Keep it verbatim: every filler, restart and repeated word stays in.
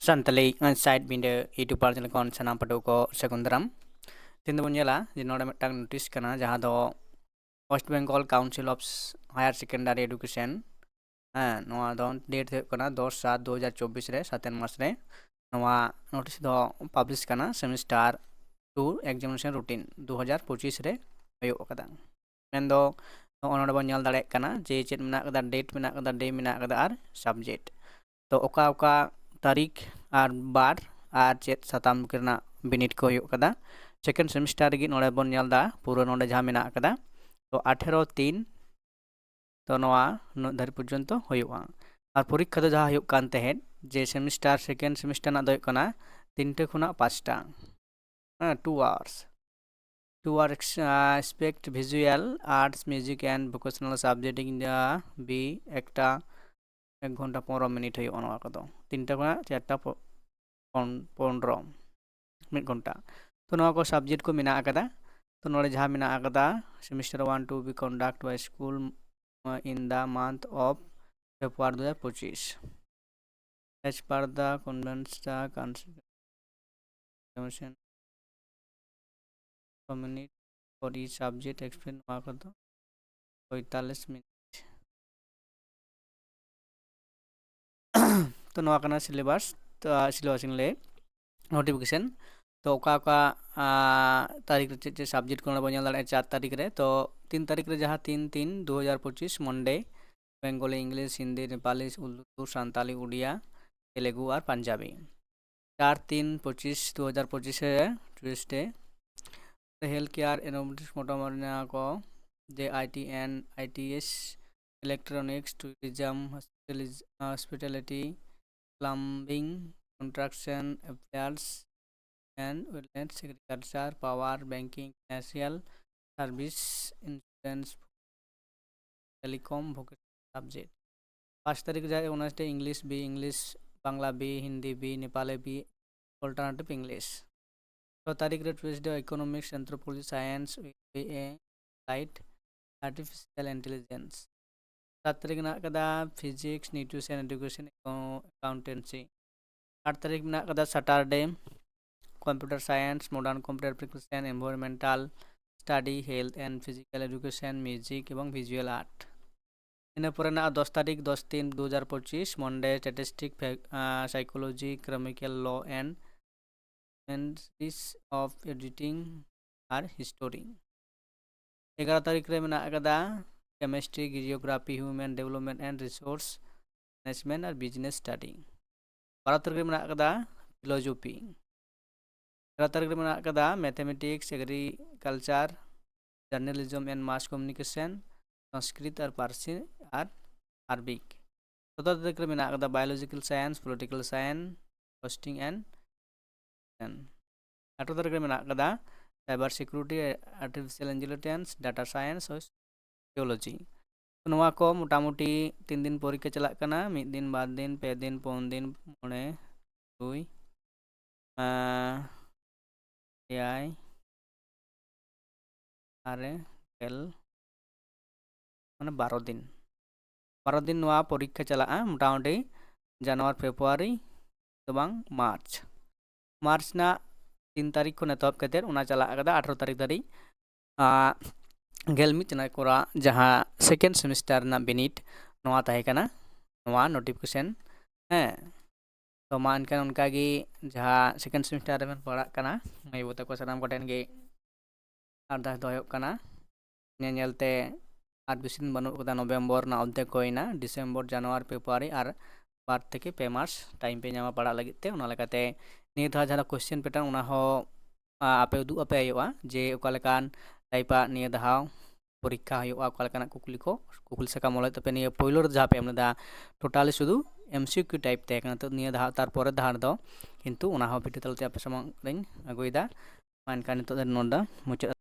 Santali side ᱵᱤᱸᱰᱟᱹ YouTube ᱯᱟᱨᱡᱟᱞ ᱠᱷᱚᱱ ᱥᱟᱱᱟᱢ ᱯᱟᱹᱴᱷᱩᱣᱟᱹ ᱠᱚ ᱥᱟᱹᱜᱩᱱ ᱫᱟᱨᱟᱢ᱾ ᱛᱮᱦᱮᱧ ᱫᱚᱵᱚᱱ ᱧᱮᱞᱟ ᱡᱮ ᱱᱚᱰᱮ ᱢᱤᱫᱴᱟᱝ ᱱᱳᱴᱤᱥ ᱠᱟᱱᱟ, ᱡᱟᱦᱟᱸ ᱫᱚ West Bengal Council of Higher Secondary Education, ᱦᱮᱸ, ᱱᱚᱣᱟ ᱫᱚ ᱰᱮᱴ ᱦᱩᱭᱩᱜ ᱠᱟᱱᱟ ᱫᱚᱥ ᱥᱟᱛ ᱫᱩ ᱦᱟᱡᱟᱨ ᱪᱚᱵᱵᱤᱥ ᱨᱮ, ᱥᱟᱛᱮᱱ ᱢᱟᱥ ᱨᱮ᱾ ᱱᱚᱣᱟ ᱱᱳᱴᱤᱥ ᱫᱚ ᱯᱟᱵᱽᱞᱤᱥ ᱠᱟᱱᱟ ᱥᱮᱢᱤᱥᱴᱟᱨ ᱴᱩ ᱮᱠᱡᱟᱢᱤᱱᱮᱥᱚᱱ ᱨᱩᱴᱤᱱ ᱫᱩ ᱦᱟᱡᱟᱨ ᱯᱚᱸᱪᱤᱥ ᱨᱮ ᱦᱩᱭᱩᱜ ᱟᱠᱟᱫᱟ᱾ ᱢᱮᱱᱫᱚ ᱱᱚᱜᱼᱚᱭ ᱱᱚᱰᱮ ᱵᱚᱱ ᱧᱮᱞ ᱫᱟᱲᱮᱭᱟᱜ ᱠᱟᱱᱟ ᱡᱮ ᱪᱮᱫ ᱢᱮᱱᱟᱜ ᱟᱠᱟᱫᱟ, ᱰᱮᱴ ᱢᱮᱱᱟᱜ ᱟᱠᱟᱫᱟ, ᱰᱮ ᱢᱮᱱᱟᱜ ᱟᱠᱟᱫᱟ ᱟᱨ ᱥᱟᱵᱡᱮᱠᱴ᱾ ᱛᱚ ᱚᱠᱟ ᱚᱠᱟ ᱛᱟᱹᱨᱤᱠᱷ ᱟᱨ ᱵᱟᱨ ᱟᱨ ᱪᱮᱫ ᱥᱟᱛᱟᱢ ᱨᱮᱱᱟᱜ ᱵᱤᱱᱤᱰ ᱠᱚ ᱦᱩᱭᱩᱜ ᱠᱟᱫᱟ ᱥᱮᱠᱮᱱᱰ ᱥᱮᱢᱤᱥᱴᱟᱨ ᱨᱮᱜᱮ ᱱᱚᱰᱮ ᱵᱚᱱ ᱧᱮᱞ ᱮᱫᱟ ᱯᱩᱨᱟᱹ ᱱᱚᱰᱮ ᱡᱟᱦᱟᱸ ᱢᱮᱱᱟᱜ ᱟᱠᱟᱫᱟ᱾ ᱛᱚ ᱟᱴᱷᱮᱨᱚ ᱛᱤᱱ ᱛᱚ ᱱᱚᱣᱟ ᱱᱩᱱᱟᱹᱜ ᱫᱷᱟᱹᱨᱤᱡ ᱯᱚᱨᱡᱚᱱᱛᱚ ᱦᱩᱭᱩᱜᱼᱟ᱾ ᱟᱨ ᱯᱚᱨᱤᱠᱠᱷᱟ ᱫᱚ ᱡᱟᱦᱟᱸ ᱦᱩᱭᱩᱜ ᱠᱟᱱ ᱛᱟᱦᱮᱸᱫ ᱡᱮ ᱥᱮᱢᱤᱥᱴᱟᱨ ᱥᱮᱠᱮᱱᱰ ᱥᱮᱢᱤᱥᱴᱟᱨ ᱨᱮᱱᱟᱜ ᱫᱚ ᱦᱩᱭᱩᱜ ᱠᱟᱱᱟ ᱛᱤᱱᱴᱮ ᱠᱷᱚᱱᱟᱜ ᱯᱟᱸᱪᱴᱟ, ᱦᱮᱸ, two hours, two hour ex- uh, expect visual arts, music and vocational subject in the be একটা এক ঘন্টা পনেরো মিনিট ᱦᱩᱭᱩᱜᱼᱟ ᱱᱚᱣᱟ ᱠᱚᱫᱚ, ᱛᱤᱱᱴᱟ ᱠᱷᱚᱱᱟᱜ ᱪᱟᱨᱴᱟ ᱯᱚ- ᱯᱚᱱ- ᱯᱚᱱᱨᱚ, ᱢᱤᱫ ᱜᱷᱚᱱᱴᱟ᱾ ᱛᱚ ᱱᱚᱣᱟ ᱠᱚ ᱥᱟᱵᱡᱮᱠᱴ ᱠᱚ ᱢᱮᱱᱟᱜ ᱟᱠᱟᱫᱟ᱾ ᱛᱚ ᱱᱚᱰᱮ ᱡᱟᱦᱟᱸ ᱢᱮᱱᱟᱜ ᱟᱠᱟᱫᱟ, semester one to be conduct by school in the month of February ᱫᱩ ᱦᱟᱡᱟᱨ ᱯᱚᱸᱪᱤᱥ, as per the convention, constitution, minute for each subject explain, ᱱᱚᱣᱟ ᱠᱚᱫᱚ ᱯᱚᱸᱭᱛᱟᱞᱞᱤᱥ ᱢᱤᱱᱤᱴ᱾ ᱛᱚ ᱱᱚᱣᱟ ᱠᱟᱱᱟ ᱥᱤᱞᱮᱵᱟᱥ, ᱛᱚ ᱥᱤᱞᱮᱵᱟᱥ ᱤᱧ ᱞᱟᱹᱭ, ᱱᱳᱴᱤᱯᱷᱤᱠᱮᱥᱚᱱ᱾ ᱛᱚ ᱚᱠᱟ ᱚᱠᱟ ᱟᱸ, ᱛᱟᱹᱨᱤᱠᱷ ᱨᱮ ᱪᱮᱫ ᱪᱮᱫ ᱥᱟᱵᱡᱮᱠᱴ ᱠᱚ ᱱᱚᱰᱮ ᱵᱚᱱ ᱧᱮᱞ ᱫᱟᱲᱮᱭᱟᱜᱼᱟ ᱪᱟᱨ ᱛᱟᱹᱨᱤᱠᱷ ᱨᱮ᱾ ᱛᱚ ᱛᱤᱱ ᱛᱟᱹᱨᱤᱠᱷ ᱨᱮ ᱡᱟᱦᱟᱸ ᱛᱤᱱ ᱛᱤᱱ ᱫᱩ ᱦᱟᱡᱟᱨ ᱯᱚᱸᱪᱤᱥ ᱢᱚᱱᱰᱮ, ᱵᱮᱝᱜᱚᱞᱤ, ᱤᱝᱞᱤᱥ, ᱦᱤᱱᱫᱤ, ᱱᱮᱯᱟᱞᱤ, ᱩᱨᱫᱩ, ᱥᱟᱱᱛᱟᱞᱤ, ᱩᱰᱤᱭᱟ, ᱛᱮᱞᱮᱜᱩ ᱟᱨ ᱯᱟᱧᱡᱟᱵᱤ᱾ ᱪᱟᱨ ᱛᱤᱱ ᱯᱚᱸᱪᱤᱥ ᱫᱩ ᱦᱟᱡᱟᱨ ᱯᱚᱸᱪᱤᱥ ᱨᱮ ᱴᱩᱭᱮᱥᱰᱮ᱾ The health care and motorcycle ᱠᱚ, the I T and I T S, electronics, tourism, hospitaliz- hospitality, plumbing, construction, affairs and wellness, agriculture, power, banking, financial service, insurance, telecom, vocational subject. ᱯᱟᱸᱪ ᱛᱟᱹᱨᱤᱠᱷ ᱡᱟᱦᱟᱸ ᱚᱱᱟᱨᱥ ᱰᱮ, English ᱵᱤ, English, Bangla ᱵᱤ, ᱦᱤᱱᱫᱤ ᱵᱤ, ᱱᱮᱯᱟᱞᱤ ᱵᱤ, alternative English. ᱪᱷᱚ ᱛᱟᱹᱨᱤᱠᱷ ᱨᱮ ᱴᱩᱭᱮᱥᱰᱮ, economics, anthropology, science, B A, light, artificial intelligence. ᱥᱟᱛ ᱛᱟᱹᱨᱤᱠᱷ ᱢᱮᱱᱟᱜ ᱠᱟᱫᱟ physics, nutrition, education, accountancy. ᱟᱴ ᱛᱟᱹᱨᱤᱠᱷ ᱢᱮᱱᱟᱜ ᱟᱠᱟᱫᱟ Saturday, computer science, modern computer application, environmental study, health and physical education, music ᱮᱵᱚᱝ visual art᱾ ᱤᱱᱟᱹ ᱯᱚᱨᱮ ᱢᱮᱱᱟᱜᱼᱟ ᱫᱚᱥ ᱛᱟᱹᱨᱤᱠᱷ, ᱫᱚᱥ ᱛᱤᱱ ᱫᱩ ᱦᱟᱡᱟᱨ ᱯᱚᱸᱪᱤᱥ, Monday, statistics, psychology, chemical law and means of editing R history᱾ ᱮᱜᱟᱨᱚ ᱛᱟᱹᱨᱤᱠᱷ ᱨᱮ ᱢᱮᱱᱟᱜ ᱟᱠᱟᱫᱟ chemistry, geography, human development and resource management R business study᱾ ᱵᱟᱨᱚ ᱛᱟᱹᱨᱤᱠᱷ ᱨᱮ ᱢᱮᱱᱟᱜ ᱟᱠᱟᱫᱟ philosophy᱾ ᱛᱮᱨᱚ ᱛᱟᱹᱨᱤᱠᱷ ᱨᱮ ᱢᱮᱱᱟᱜ ᱟᱠᱟᱫᱟ mathematics, agriculture, journalism and mass communication, Sanskrit ᱟᱨ ᱯᱟᱹᱨᱥᱤ ᱟᱨ ᱟᱨᱵᱤᱠ᱾ ᱥᱚᱛᱨᱚ ᱛᱟᱹᱨᱤᱠᱷ ᱨᱮ ᱢᱮᱱᱟᱜ ᱟᱠᱟᱫᱟ biological science, political science, hosting and ᱟᱴᱷᱨᱚ ᱛᱟᱹᱨᱤᱠᱷ ᱨᱮ ᱢᱮᱱᱟᱜ ᱟᱠᱟᱫᱟ cyber security, artificial intelligence, data science, sociology᱾ ᱱᱚᱣᱟ ᱠᱚ ᱢᱚᱴᱟᱢᱩᱴᱤ ᱛᱤᱱ ᱫᱤᱱ ᱯᱚᱨᱤᱠᱠᱷᱟ ᱪᱟᱞᱟᱜ ᱠᱟᱱᱟ, ᱢᱤᱫ ᱫᱤᱱ, ᱵᱟᱨ ᱫᱤᱱ, ᱯᱮ ᱫᱤᱱ, ᱯᱩᱱ ᱫᱤᱱ, ᱢᱚᱬᱮ, ᱫᱩᱭ, ᱮᱭᱟᱭ, ᱟᱨᱮ, ᱜᱮᱞ, ᱢᱟᱱᱮ ᱵᱟᱨᱚ ᱫᱤᱱ᱾ ᱵᱟᱨᱚ ᱫᱤᱱ ᱱᱚᱣᱟ ᱯᱚᱨᱤᱠᱠᱷᱟ ᱪᱟᱞᱟᱜᱼᱟ ᱢᱚᱴᱟᱢᱩᱴᱤ ᱡᱟᱱᱩᱣᱟᱨᱤ, ᱯᱷᱮᱵᱽᱨᱩᱣᱟᱨᱤ ᱫᱚ ᱵᱟᱝ, ᱢᱟᱨᱪ᱾ ᱢᱟᱨᱪ ᱨᱮᱱᱟᱜ ᱛᱤᱱ ᱛᱟᱹᱨᱤᱠᱷ ᱠᱷᱚᱱ ᱮᱛᱚᱦᱚᱵ ᱠᱟᱛᱮᱫ ᱚᱱᱟ ᱪᱟᱞᱟᱜ ᱠᱟᱫᱟ ᱟᱴᱷᱨᱚ ᱛᱟᱹᱨᱤᱠᱷ ᱫᱷᱟᱹᱨᱤᱡ᱾ ᱟᱨ ᱜᱮᱞ ᱢᱤᱫ ᱪᱟᱱᱟᱪ ᱠᱚᱨᱟ ᱡᱟᱦᱟᱸ second semester ᱨᱮᱱᱟᱜ ᱵᱤᱱᱤᱰ, ᱱᱚᱣᱟ ᱛᱟᱦᱮᱸ ᱠᱟᱱᱟ ᱱᱚᱣᱟ notification᱾ ᱦᱮᱸ, ᱛᱚ ᱢᱟ ᱮᱱᱠᱷᱟᱱ ᱚᱱᱠᱟᱜᱮ ᱡᱟᱦᱟᱸ second semester ᱨᱮᱵᱮᱱ ᱯᱟᱲᱦᱟᱜ ᱠᱟᱱᱟ ᱢᱟᱹᱭ ᱵᱟᱹᱵᱩ ᱛᱟᱠᱚ ᱥᱟᱱᱟᱢ ᱠᱚᱴᱷᱮᱱ ᱜᱮ ᱟᱨᱫᱟᱥ ᱫᱚᱦᱚᱭᱚᱜ ᱠᱟᱱᱟ, ᱧᱮᱞ ᱧᱮᱞ ᱛᱮ ᱟᱨ ᱵᱮᱥᱤ ᱫᱤᱱ ᱵᱟᱹᱱᱩᱜ ᱠᱟᱫᱟ, ᱱᱚᱵᱷᱮᱢᱵᱚᱨ ᱨᱮᱱᱟᱜ ᱚᱨᱫᱷᱮᱠ ᱦᱩᱭᱱᱟ, ᱰᱤᱥᱮᱢᱵᱚᱨ, ᱡᱟᱱᱩᱣᱟᱨᱤ, ᱯᱷᱮᱵᱽᱨᱩᱣᱟᱨᱤ ᱟᱨ ᱵᱟᱨ ᱛᱷᱮᱠᱮ ᱯᱮ ᱢᱟᱥ time ᱯᱮ ᱧᱟᱢᱟ ᱯᱟᱲᱦᱟᱜ ᱞᱟᱹᱜᱤᱫ ᱛᱮ᱾ ᱚᱱᱟ ᱞᱮᱠᱟᱛᱮ ᱱᱤᱭᱟᱹ ᱫᱷᱟᱣ ᱡᱟᱦᱟᱸ question pattern ᱚᱱᱟ ᱦᱚᱸ ᱟ, ᱟᱯᱮ ᱩᱫᱩᱜ ᱟᱯᱮ ᱦᱩᱭᱩᱜᱼᱟ ᱡᱮ ᱚᱠᱟ ᱞᱮᱠᱟᱱ type ᱟᱜ ᱱᱤᱭᱟᱹ ᱫᱷᱟᱣ ᱯᱚᱨᱤᱠᱠᱷᱟ ᱦᱩᱭᱩᱜᱼᱟ, ᱚᱠᱟ ᱞᱮᱠᱟᱱᱟᱜ ᱠᱩᱠᱞᱤ ᱠᱚ, ᱠᱩᱠᱞᱤ ᱥᱟᱠᱟᱢ ᱚᱞ ᱦᱩᱭᱩᱜ ᱛᱟᱯᱮᱭᱟ᱾ ᱱᱤᱭᱟᱹ ᱯᱳᱭᱞᱳ ᱨᱮ ᱡᱟᱦᱟᱸ ᱯᱮ ᱮᱢ ᱞᱮᱫᱟ totally ᱥᱩᱫᱷᱩ M C Q type ᱛᱟᱦᱮᱸ ᱠᱟᱱᱟ, ᱛᱚ ᱱᱤᱭᱟᱹ ᱫᱷᱟᱣ ᱛᱟᱨᱯᱚᱨᱮ ᱫᱷᱟᱣ ᱨᱮᱫᱚ ᱠᱤᱱᱛᱩ ᱚᱱᱟ ᱦᱚᱸ video ᱛᱟᱞᱟᱛᱮ ᱟᱯᱮ ᱥᱟᱢᱟᱝ ᱨᱤᱧ ᱟᱹᱜᱩᱭᱮᱫᱟ᱾ ᱢᱟ ᱮᱱᱠᱷᱟᱱ ᱱᱤᱛᱚᱜ ᱫᱚ ᱱᱚᱰᱮ ᱢᱩᱪᱟᱹᱫ